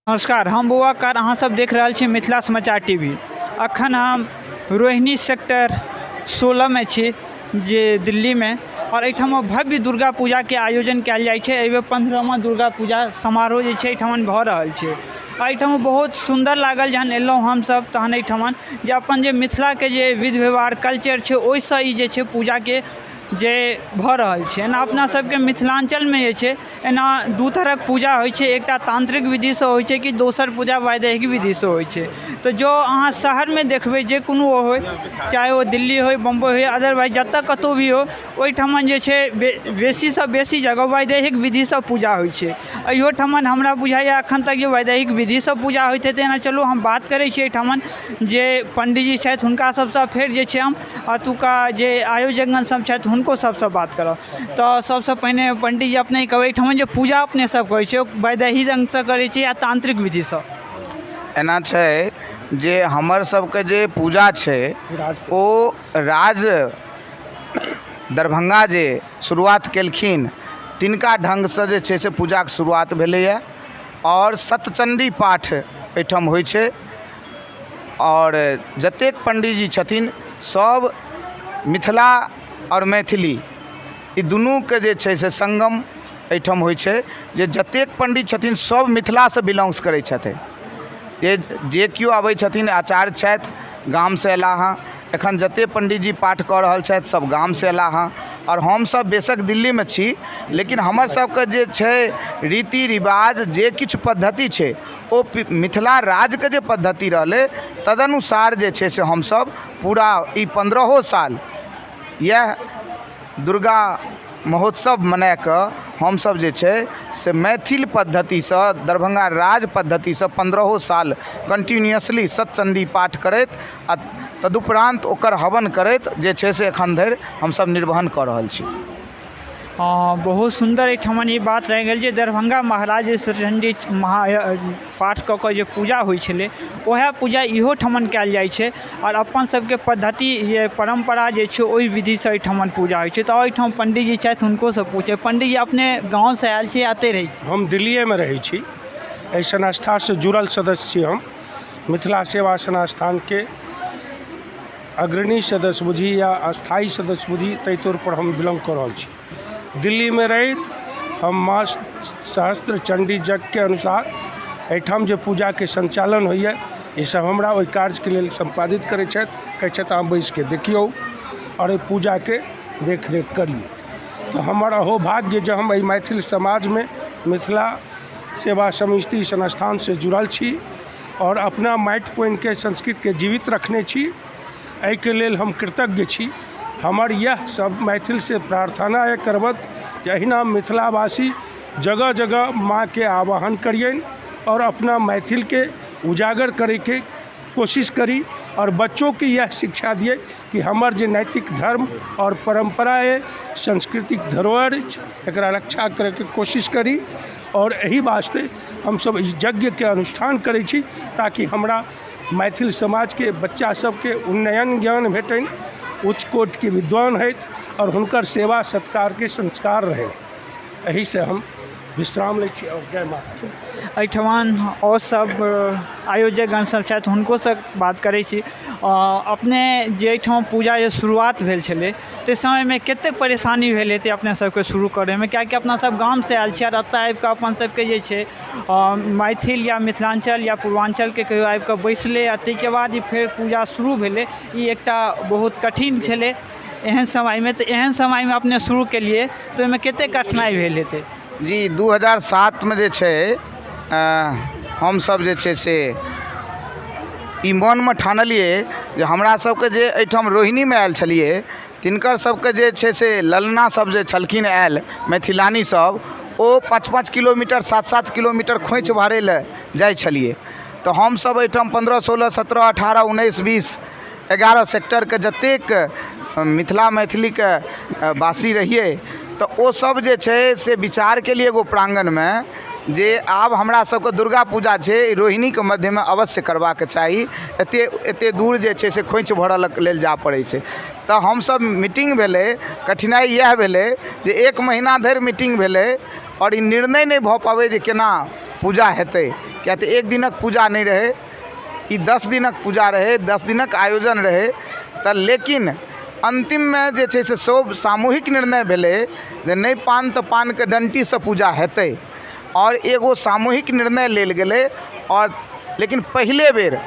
नमस्कार, हम बौआ कार, अहाँ सब देख रहल छी मिथिला समाचार टीवी। अखन हम रोहिणी सेक्टर 16 में छी जे दिल्ली में, और एहिठाम भव्य दुर्गा पूजा के आयोजन कयल जाइ छै। एहिबेर 15वां दुर्गा पूजा समारोह जे छै एहिठाम भऽ रहल छै। एहिठाम बहुत सुन्दर लागल जहन एलहुँ हमसब तहन एहिठाम जे अपन जे मिथिला के जे विध व्यवहार कल्चर छै ओहिसँ ई जे छै पूजा के जे भऽ रहल छै। एना अपना सबके मिथिलाञ्चलमे जे छै एना दू तरहक पूजा होइ छै, एकटा तांत्रिक विधिसँ होइ छै कि दोसर पूजा वैदिक विधिसँ होइ छै। तऽ जँ अहाँ शहरमे देखबै जे कोनो होइ, चाहे ओ दिल्ली होइ, बम्बइ होइ, अदरवाइज जतऽ कतहु भी हो, ओहिठमन जे छै बेसीसँ बेसी जगह वैदिक विधिसँ पूजा होइ छै। एहियोठमन हमरा बुझाइए एखन तक जे वैदिक विधिसँ पूजा होइत हेतै। एना चलू हम बात करै छी एहिठमन जे पण्डीजी छथि हुनका सबसँ, फेर जे छै हम एतुका जे आयोजकगण सब छथि हुनको सबसँ बात करब। तऽ सबसँ पहिने पंडीजी अपने कहबै, एहिठाम जे पूजा अपने सब करै छियै वैदही रङ्गसँ करै छियै या तांत्रिक विधिसँ? एना छै जे हमर सबके जे पूजा छै ओ राज दरभंगा जे शुरुआत केलखिन तिनका ढङ्गसँ जे छै से पूजाके शुरुआत भेलैए आओर सतचण्डी पाठ एहिठाम होइ छै। आओर जतेक पण्डीजी छथिन सब मिथिला आओर मैथिली ई दुनूके जे छै से सङ्गम एहिठाम होइ छै। जे जतेक पण्डित छथिन सब मिथिलासँ बिलोंग्स करै छथिन। जे जे केओ अबै छथिन आचार्य छथि गामसँ अयला हँ, एखन जतेक पण्डीजी पाठ कऽ रहल छथि सब गामसँ अयला हँ। आओर हमसब बेशक दिल्लीमे छी लेकिन हमर सबके जे छै रीति रिवाज जे किछु पद्धति छै ओ मिथिला राज्यके जे पद्धति रहलै तदनुसार जे छै से हमसब पूरा ई पन्द्रहो साल इएह दुर्गा महोत्सव मनाकऽ हमसब जे छै से मैथिल पद्धतिसँ दरभंगा राज पद्धतिसँ पन्द्रहो साल कन्टिन्यूसली सतचण्डी पाठ करैत आओर तदुपरान्त ओकर हवन करैत जे छै से एखन धरि हमसब निर्वहन कऽ रहल छी। बहुत सुन्दर एहिठमन ई बात रहि गेल जे दरभंगा महाराज जे सतचण्डी महा पाठ कऽ कऽ जे पूजा होइ छलै वएह पूजा इहो ठमन कयल जाइ छै। आओर अपन सबके पद्धति जे परम्परा जे छै ओहि विधिसँ एहिठमन पूजा होइ छै। तऽ एहिठाम पण्डीजी छथि हुनकोसँ पूछब। पण्डीजी अपने गाँवसँ आयल छी या एतहि रहै छी? हम दिल्लिएमे रहै छी। एहि संस्थासँ जुड़ल सदस्य छी हम। मिथिला सेवा संस्थानके अग्रणी सदस्य बुझी या अस्थायी सदस्य बुझी ताहि तौरपर हम बिलोंग कऽ रहल छी। दिल्लीमे रहैत हम माँ सहस्त्र चण्डी यज्ञके अनुसार एहिठाम जे पूजाके सञ्चालन होइए ईसब हमरा ओहि कार्यके लेल सम्पादित करै छथि, कहै छथि अहाँ बैसिके देखियौ आओर एहि पूजाके देखरेख करियौ। तऽ हमर अहोभाग्य जे हम एहि मैथिल समाजमे मिथिला सेवा समिति संस्थानसँ जुड़ल छी आओर अपना माटि पानिके संस्कृतिके जीवित रखने छी, एहिके लेल हम कृतज्ञ छी। हमर इएह सब मैथिलसँ प्रार्थना अइ करबक जे अहिना मिथिलावासी जगह जगह माँके आवाहन करियनि आओर अपना मैथिलके उजागर करैके कोशिश करी आओर बच्चोके इएह शिक्षा दियै कि हमर जे नैतिक धर्म आओर परम्परा अइ सांस्कृतिक धरोहर अछि एकरा रक्षा करैके कोशिश करी। आओर एहि वास्ते हमसब ई यज्ञके अनुष्ठान करै छी ताकि हमरा मैथिल समाजके बच्चा सबके उन्नयन ज्ञान भेटनि, उच्च कोटिके विद्वान होथि आओर हुनकर सेवा सत्कारके संस्कार रहनि। एहिसँ हम विश्राम लै छी आओर जय माता दी। एहिठमन आओर सब आयोजकगण सब छथि हुनकोसँ बात करै छी। अपने जे एहिठाम पूजा जे शुरुआत भेल छलै ताहि समयमे कतेक परेशानी भेल हेतै अपने सबके शुरू करैमे? किएकि अपना सब गामसँ आयल छी आओर एतऽ आबिकऽ अपन सबके जे छै मैथिल या मिथिलाञ्चल या पूर्वाञ्चलके केओ आबिकऽ बैसलै आ ताहिके बाद ई फेर पूजा शुरू भेलै, ई एकटा बहुत कठिन छलै एहन समयमे। तऽ एहन समयमे अपने शुरू केलियै तऽ ओहिमे कतेक कठिनाइ भेल हेतै? जी, 2007मे जे छै हमसब जे छै से ई मोनमे ठानलियै जे हमरा सबके जे एहिठाम रोहिणीमे आयल छलियै तिनकर सबके जे छै से ललना सब जे छलखिन आयल मैथिलानी सब, ओ 5-5 किलोमीटर 7-7 किलोमीटर खोँइछ भरै लए जाइ छलियै। तऽ हमसब एहिठाम 15 16 17 18 19 20 11 सेक्टरके जतेक मिथिला मैथिलीके वासी रहियै तऽ ओ सब जे छै से विचार केलियै एगो प्राङ्गणमे जे आब हमरा सबके दुर्गा पूजा छै रोहिणीके मध्यमे अवश्य करबाक चाही। एतेक एतेक दूर जे छै से खोँइछ भरऽ लेल जाय पड़ै छै। तऽ हमसब मीटिंग भेलै, कठिनाइ इएह भेलै जे एक महीना धरि मीटिंग भेलै आओर ई निर्णय नहि भऽ पाबै जे केना पूजा हेतै, किया तऽ एक दिनक पूजा नहि रहै, ई 10 दिनक पूजा रहै, 10 दिनक आयोजन रहै। तऽ लेकिन अन्तिममे जे छै से सब सामूहिक निर्णय भेलै जे नहि पान तऽ पानके डण्टीसँ पूजा हेतै, आओर एगो सामूहिक निर्णय लेल गेलै। आओर लेकिन पहिले बेर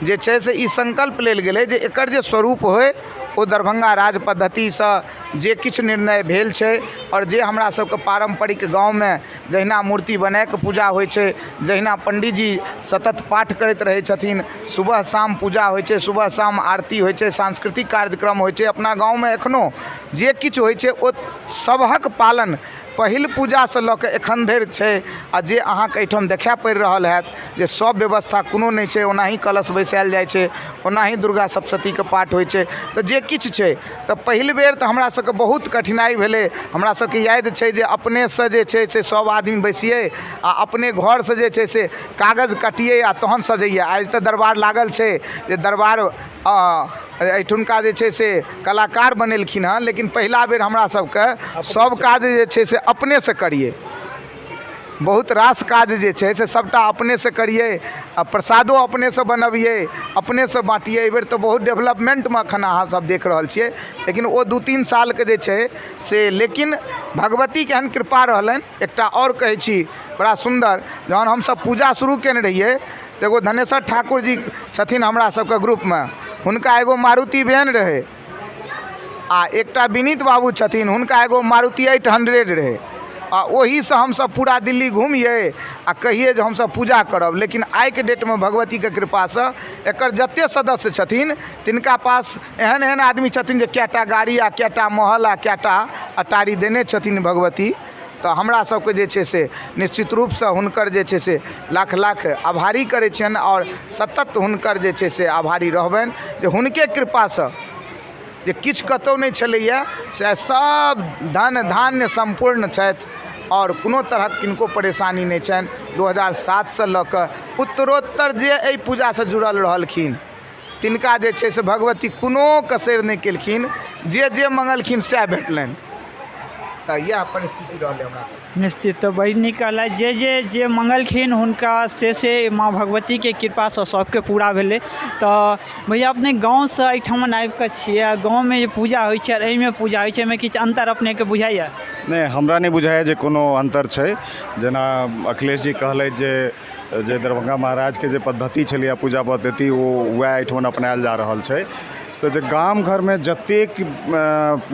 जे छै से ई संकल्प लेल गेलै जे एकर जे स्वरूप होइ ओ दरभंगा राज पद्धतिसँ जे किछु निर्णय भेल छै, आओर जे हमरा सबके पारम्परिक गाँवमे जहिना मूर्ति बनाकऽ पूजा होइ छै, जहिना पंडीजी सतत पाठ करैत रहै छथिन, सुबह शाम पूजा होइ छै, सुबह शाम आरती होइ छै, सांस्कृतिक कार्यक्रम होइ छै, अपना गाँवमे एखनो जे किछु होइ छै ओ सबहक पालन पहिल पूजासँ लऽ कऽ एखन धरि छै। आ जे अहाँके एहिठाम देखा पड़ि रहल हैत जे सब व्यवस्था कोनो नहि छै, ओनाही कलश बैसायल जाइ छै, ओनाही दुर्गा सप्तशतीके पाठ होइ छै, तऽ जे किछु छै। तऽ पहिल बेर तऽ हमरा सबके बहुत कठिनाइ भेलै। हमरा सबके याद छै जे अपनेसँ जे छै से सब आदमी बैसियै आ अपने घरसँ जे छै से कागज कटियै आ तहन सजैयै। आइ तऽ दरबार लागल छै जे दरबार एहिठुनका जे छै से कलाकार बनेलखिन हँ, लेकिन पहिला बेर हमरा सबके सब काज जे छै से अपनेसँ करियै, बहुत रास काज जे छै से सबटा अपनेसँ करियै आ प्रसादो अपनेसँ बनबियै, अपनेसँ बाँटियै। एहिबेर तऽ बहुत डेवलपमेन्टमे एखन अहाँ सब देख रहल छियै, लेकिन ओ 2-3 सालके जे छै से, लेकिन भगवतीके एहन कृपा रहलनि। एकटा आओर कहै छी बड़ा सुन्दर, जहन हमसब पूजा शुरू कयने रहियै तऽ एगो धनेश्वर ठाकुर जी छथिन हमरा सबके ग्रुपमे, हुनका एगो मारुति वैन रहै, आ एकटा विनीत बाबू छथिन, हुनका एगो मारुति 800 रहै, आ ओहीसँ हमसब पूरा दिल्ली घुमियै आ कहियै जे हमसब पूजा करब। लेकिन आइके डेटमे भगवतीके कृपासँ एकर जते सदस्य छथिन तिनका पास एहन एहन आदमी छथिन जे कएटा गाड़ी आ कएटा महल आ कएटा अटारी देने छथिन भगवती। तऽ हमरा सबके जे छै से निश्चित रूपसँ हुनकर जे छै से लाख लाख आभारी करै छियनि, आओर सतत हुनकर जे छै से आभारी रहबनि जे हुनके कृपासँ जे किछु कतहु नहि छलैए से सब धन धान्य सम्पूर्ण छथि, आओर कोनो तरहक किनको परेशानी नहि छनि। 2007सँ लऽ कऽ उत्तरोत्तर जे एहि पूजासँ जुड़ल रहलखिन तिनका जे छै से भगवती कोनो कसरि नहि केलखिन, जे जे मङ्गलखिन सएह भेटलनि। तऽ इएह परिस्थिति रहलै हमरा सबके। निश्चित, तऽ बड़ी नीक कहलथि, जे जे जे मङ्गलखिन हुनका से से माँ भगवतीके कृपासँ सबके पूरा भेलै। तऽ भैया अपने गाँवसँ एहिठाम आबिकऽ छियै, आ गाँवमे जे पूजा होइ छै आओर एहिमे पूजा होइ छै, एहिमे किछु अन्तर अपनेके बुझाइए? नहि, हमरा नहि बुझाइए जे कोनो अन्तर छै। जेना अखिलेश जी कहलथि जे जे दरभंगा महाराजके जे पद्धति छलैए पूजा पद्धति, ओ वएह एहिठाम अपनायल जा रहल छै। तऽ जे गाम घरमे जतेक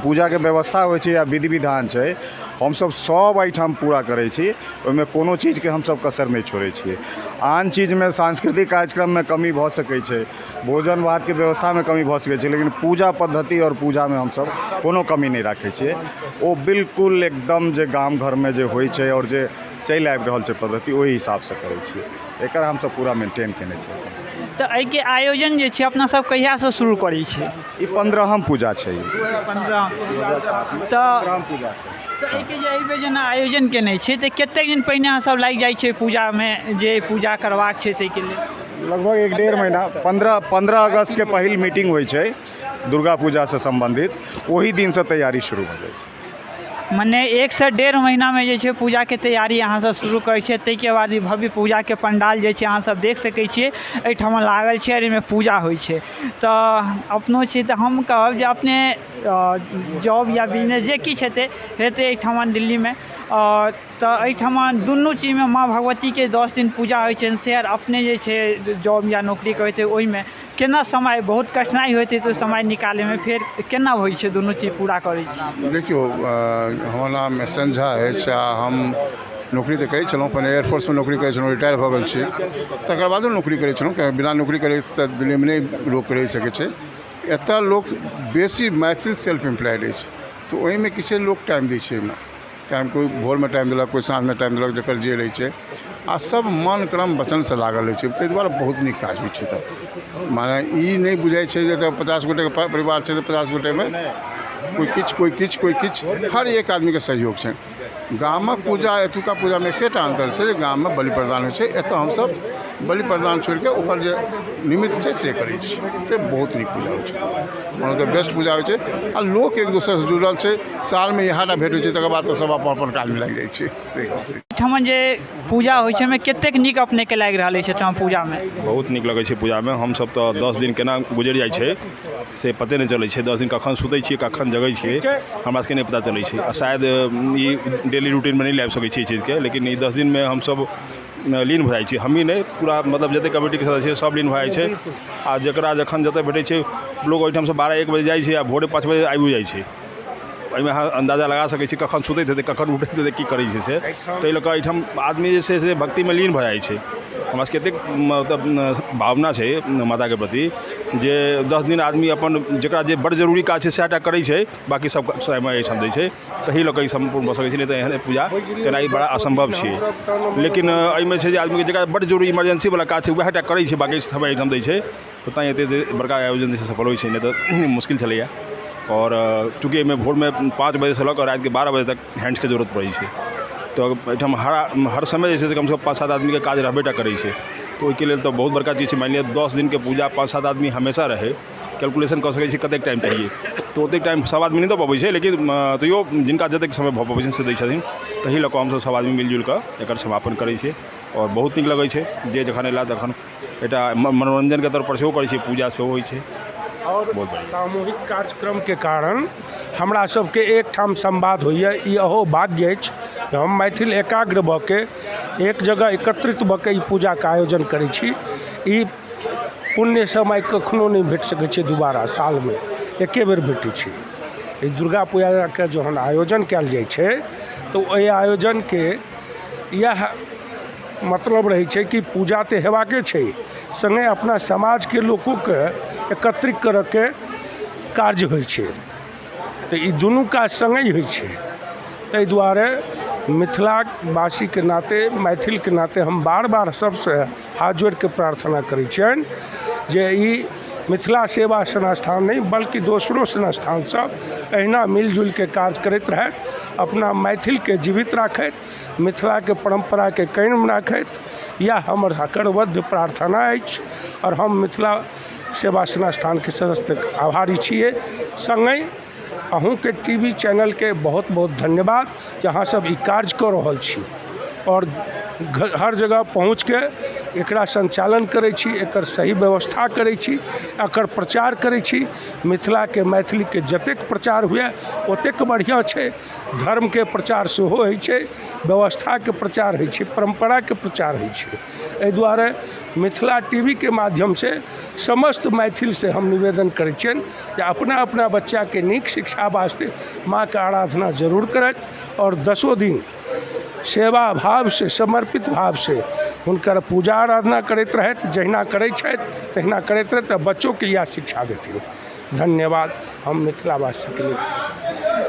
पूजाके व्यवस्था होइ छै या विधि विधान छै, हमसब सब एहिठाम पूरा करै छी, ओहिमे कोनो चीजके हमसब कसर नहि छोड़ै छियै। आन चीजमे सांस्कृतिक कार्यक्रममे कमी भऽ सकै छै, भोजन भातके व्यवस्थामे कमी भऽ सकै छै, लेकिन पूजा पद्धति आओर पूजामे हमसब कोनो कमी नहि राखै छियै। ओ बिल्कुल एकदम जे गाम घरमे जे होइ छै आओर जे चलि आबि रहल छै पद्धति, ओहि हिसाबसँ करै छियै। एकर हमसब पूरा मेंटेन केने छियै। तऽ एहिके आयोजन जे छै अपना सब कहियासँ शुरू करै छियै? ई 15म पूजा छै। 15 तऽ पूजा छै। तऽ एहिके जे एहिबेर जेना आयोजन केने छियै तऽ कतेक दिन पहिने अहाँ सब लागि जाइ छियै पूजामे, जे पूजा करबाक छै ताहिके लेल? लगभग 1-1.5 महीना, 15 अगस्तके पहिल मीटिंग होइ छै दुर्गा पूजासँ सम्बन्धित, ओहि दिनसँ तैयारी शुरू भऽ जाइ छै। मने 1 से 1.5 महीनामे जे छै पूजाके तैयारी अहाँ सब शुरू करै छियै, ताहिके बाद ई भव्य पूजाके पंडाल जे छै अहाँ सब देख सकै छियै एहिठाम लागल छै आओर एहिमे पूजा होइ छै। तऽ अपनो छी तऽ हम कहब जे अपने जॉब या बिजनेस जे किछु हेतै हेतै एहिठाम दिल्लीमे, आओर तऽ एहिठाम दुनू चीजमे माँ भगवतीके 10 दिन पूजा होइ छनि से, आर अपने जे छै जॉब या नौकरी करै छै ओहिमे केना समय, बहुत कठिनाइ होइत हेतै समय निकालैमे, फेर केना होइ छै दुनू चीज पूरा करै छी? देखियौ, हमर नाम एस एन झा अछि आ हम नौकरी तऽ करै छलहुँ, पहिने एयरफोर्समे नौकरी करै छलहुँ, रिटायर भऽ गेल छी, तकर बादो नौकरी करै छलहुँ, कियाकि बिना नौकरी करै तऽ दुनिआँमे नहि लोक रहि सकै छै। एतऽ लोक बेसी मैथिल सेल्फ एम्प्लॉयड अछि, तऽ ओहिमे की छै, लोक टाइम दै छै, ओहिमे टाइम कोइ भोरमे टाइम देलक, कोइ साँझमे टाइम देलक, जकर जे रहै छै, आ सब मन क्रम वचनसँ लागल रहै छै, ताहि दुआरे बहुत नीक काज होइ छै। तऽ मने ई नहि बुझाइ छै जे एतऽ 50 गोटेके परिवार छै तऽ 50 गोटेमे कोइ किछु कोइ किछु कोइ किछु, हर एक आदमीके सहयोग छनि। गामक पूजा एतुका पूजामे एकेटा अन्तर छै जे गाममे बलि प्रदान होइ छै, एतऽ हमसब बलि प्रदान छोड़िके ओकर जे निमित्त छै से करै छी। तऽ बहुत नीक पूजा होइ छै, वन ऑफ the best पूजा होइ छै। आ लोक एक दोसरसँ जुड़ल छै, सालमे इएह टा भेट होइ छै, तकर बाद तऽ सब अपन अपन काजमे लागि जाइ छै। से एहिठाम जे पूजा होइ छै ओहिमे कतेक नीक अपनेके लागि रहल अछि एहिठाम पूजामे? बहुत नीक लगै छै पूजामे। हमसभ तऽ 10 दिन केना गुजरि जाइ छै से पते नहि चलै छै। 10 दिन कखन सुतै छियै, कखन जगै छियै, हमरा सबके नहि पता चलै छै। आ शायद ई डेली रूटीनमे नहि लाबि सकै छियै ई चीजके, लेकिन ई 10 दिनमे हमसभ लीन भऽ जाइ छी। हमही नहि, पूरा मतलब जतेक कमिटीके सदस्य छै सब लीन भऽ जाइ छै। आ जकरा जखन जतऽ भेटै छै, लोक ओहिठामसँ 12-1 बजे जाइ छै आ भोरे 5 बजे आबिओ जाइ छै। एहिमे अहाँ अन्दाजा लगा सकै छी कखन सुतैत हेतै, कखन उठैत हेतै, की करै छै से। ताहि लऽ कऽ एहिठाम आदमी जे छै से भक्तिमे लीन भऽ जाइ छै। हमरा सबके एतेक मतलब भावना छै माताके प्रति जे 10 दिन आदमी अपन जकरा जे बड़ जरूरी काज छै सएह टा करै छै, बाँकी सब समय एहिठाम दै छै। ताहि लऽ कऽ ई सम्पूर्ण भऽ सकै छै, नहि तऽ एहन पूजा केनाइ बड़ा असम्भव छै। लेकिन एहिमे छै जे आदमीके जकरा बड़ जरूरी इमरजेंसीवला काज छै वएह टा करै छै, बाँकी समय एहिठाम दै छै। तऽ तैँ एतेक जे बड़का आयोजन जे छै सफल होइ छै, नहि तऽ मुश्किल छलैए। आओर चूँकि एहिमे भोरमे 5 बजेसँ लऽ कऽ रातिके 12 बजे तक हैंड्सके जरूरत पड़ै छै, तऽ एहिठाम हर समय जे छै से कमसँ कम 5-7 आदमीके काज रहबे टा करै छै। तऽ ओहिके लेल तऽ बहुत बड़का चीज छै। मानि लिअ 10 दिनके पूजा 5-7 आदमी हमेशा रहै, कैलकुलेशन कऽ सकै छी कतेक टाइम चाहिए, तऽ ओतेक टाइम सब आदमी नहि दऽ पबै छै, लेकिन तैयो जिनका जतेक समय भऽ पबै छै से दै छथिन। ताहि लऽ कऽ हमसभ सब आदमी मिलजुलि कऽ एकर समापन करै छियै आओर बहुत नीक लगै छै। जे जखन अयला तखन एकटा मनोरञ्जनके तौर पर सेहो करै छियै, पूजा सेहो होइ छै। आओर सामूहिक कार्यक्रमके कारण हमरा सबके एकठाम संवाद होइए, ई अहो भाग्य अछि जे हम मैथिल एकाग्र भऽ के एक जगह एकत्रित भऽ के ई पूजाके आयोजन करै छी। ई पुण्य समय कखनो नहि भेट सकै छै दोबारा, सालमे एके बेर भेटै छै। ई दुर्गा पूजाके जहन आयोजन कयल जाइ छै तऽ ओहि आयोजनके इएह मतलब रहै छै कि पूजा तऽ हेबाके छै, सङ्गे अपना समाजके लोकोके एकत्रित करऽके कार्य होइ छै। तऽ ई दुनू काज सङ्गहि होइ छै। ताहि दुआरे मिथिलावासीके नाते, मैथिलके नाते हम बार बार सबसँ हाथ जोड़िके प्रार्थना करै छियनि जे ई मिथिला सेवा संस्थान नहि बल्कि दोसरो संस्थान सब एहिना मिलजुलिके काज करैत रहथि, अपना मैथिलके जीवित राखथि, मिथिलाके परम्पराके कायम राखथि। इएह हमर करबद्ध प्रार्थना अछि आओर हम मिथिला सेवा संस्थानके सदस्यके आभारी छियै। सङ्गहि अहूँके टीवी चैनलके बहुत बहुत धन्यवाद जे अहाँ सब ई कार्य कऽ रहल छी आओर हर जगह पहुँचके एकरा संचालन करै छी, एकर सही व्यवस्था करै छी, एकर प्रचार करै छी। मिथिलाके मैथिलीके जतेक प्रचार हुए ओतेक बढ़िआँ छै। धर्मके प्रचार सेहो होइ छै, व्यवस्थाके प्रचार होइ छै, परम्पराके प्रचार होइ छै। एहि दुआरे मिथिला टीवीके माध्यमसँ समस्त मैथिलसँ हम निवेदन करै छियनि जे अपना अपना बच्चाके नीक शिक्षा वास्ते माँके आराधना जरूर करथि आओर 10 दिन सेवा भावसँ, समर्पित भावसँ हुनकर पूजा आराधना करैत रहथि, जहिना करै छथि तहिना करैत रहथि, तऽ बच्चोके इएह शिक्षा देथिन। धन्यवाद हम मिथिलावासीके लेल।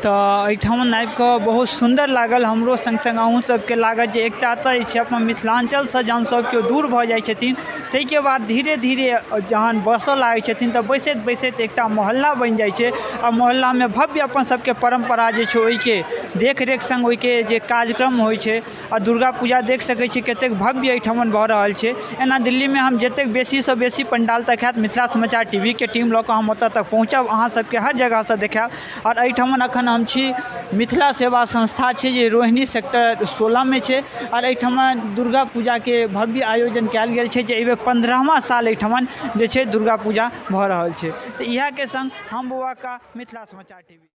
तऽ एहिठाम आबिकऽ बहुत सुन्दर लागल हमरो, सङ्ग सङ्ग अहूँ सबके लागत जे एकटा तऽ जे छै अपन मिथिलाञ्चलसँ जहन सब केओ दूर भऽ जाइ छथिन ताहिके बाद धीरे धीरे जहन बसऽ लागै छथिन तऽ बैसैत बैसैत एकटा मोहल्ला बनि जाइ छै आ मोहल्लामे भव्य अपन सबके परम्परा जे छै ओहिके देखरेख सङ्ग ओहिके जे कार्यक्रम होइ छै। आ दुर्गा पूजा देख सकै छी कतेक भव्य एहिठाम भऽ रहल छै। एना दिल्लीमे हम जतेक बेसीसँ बेसी पंडाल तक हैत मिथिला समाचार टीवीके टीम लऽ कऽ हम ओतऽ तक पहुँचब, अहाँ सबके हर जगहसँ देखायब। आओर एहिठाम एखन हम छी मिथिला सेवा संस्था छै जे रोहिणी सेक्टर 16 मे छै आओर एहिठाम दुर्गा पूजाके भव्य आयोजन कयल गेल छै जे एहिबेर 15वां साल एहिठाम जे छै दुर्गा पूजा भऽ रहल छै। तऽ इएहके सङ्ग हम बौआ का मिथिला समाचार टीवी।